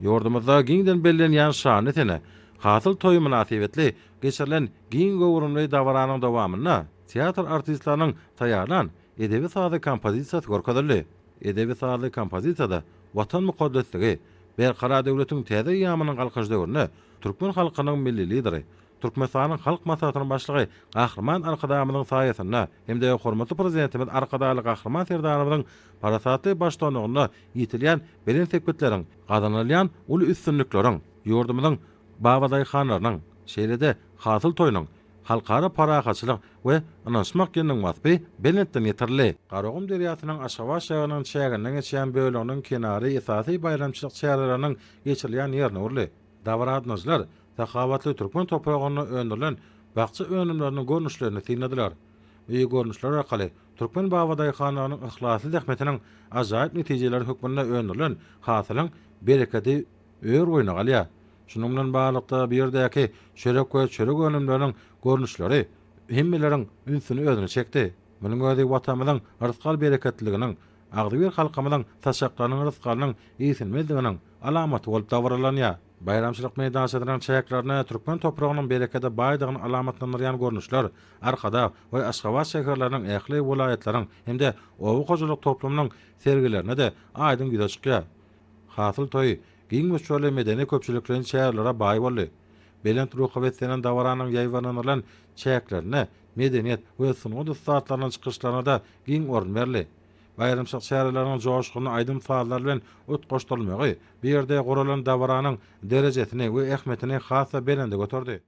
Ýurdumyzda giňden bellenýän şanly sene, Hasyl toýy mynasybetli geçirilen giň göwrümli dabaranyň dowamynda teatr artistleriniň taýýarlan edebi-sazly kompozisiýasy görkezildi. Edebi-sazly kompozisiýada Watan mukaddesligi, Berkarar döwletiň täze eýýamynyň Galkynyş döwründe türkmen halkynyň Milli Lideri, Türkmenistanyň Halk Maslahatynyň Başlygy Gahryman Arkadagymyzyň saýasynda hem-de hormatly Prezidentimiz Arkadagly Gahryman Serdarymyzyň parasatly baştutanlygynda ýetilýän belent sepgitleriň, gazanylýan uly üstünlikleriň, ýurdumyzyň babadaýhanlarynyň, şeýle-de Hasyl toýunyň, Halkara parahatçylyk we ynanyşmak ýylynyň waspy belentden ýetirildi. Garagum derýasynyň Aşgabat şäheriniň çäginden geçýän böleginiň kenary esasy baýramçylyk çäreleriniň geçirilýän ýerine öwrüldi. Dabara gatnaşyjylar sahawatly türkmen topragynda öndürilen bakja önümleriniň görnüşlerini synladylar. Bu görnüşler arkaly türkmen babadaýhanlarynyň yhlasly zähmetiniň ajaýyp netijeleri hökmünde öndürilen hasylyň berekedi ör-boýuna galýar. Şunuň bilen baglylykda, bu ýerdäki çörek we çörek önümleriniň görnüşleri hemmeleriň ünsüni özüne çekdi. Munuň özi Watanymyzyň rysgal-bereketliliginiň, agzybir halkymyzyň saçaklarynyň rysgalynyň egsilmezliginiň alamaty bolup dabaralanýar. Baýramçylyk meýdançasynyň çäklerinde türkmen topragynyň berekede baýdygyny alamatlandyrýan görnüşler Arkadag we Aşgabat şäherleriniň ähli welaýatlaryň hem-de oba hojalyk toplumynyň sergilerinde-de aýdyň ýüze çykýar. Hasyl toýy giň möçberli medeni-köpçülikleýin çärelere baý boldy. Belent ruha beslenen dabaranyň ýaýbaňlanylan çäklerinde medeniýet we sungat ussatlarynyň çykyşlaryna-da giň orun berildi. Baýramçylyk çäreleriniň joşgunly aýdym-sazlar bilen utgaşdyrylmagy bu ýerde guralan dabaranyň derejesini we ähmiýetini has-da belende göterdi.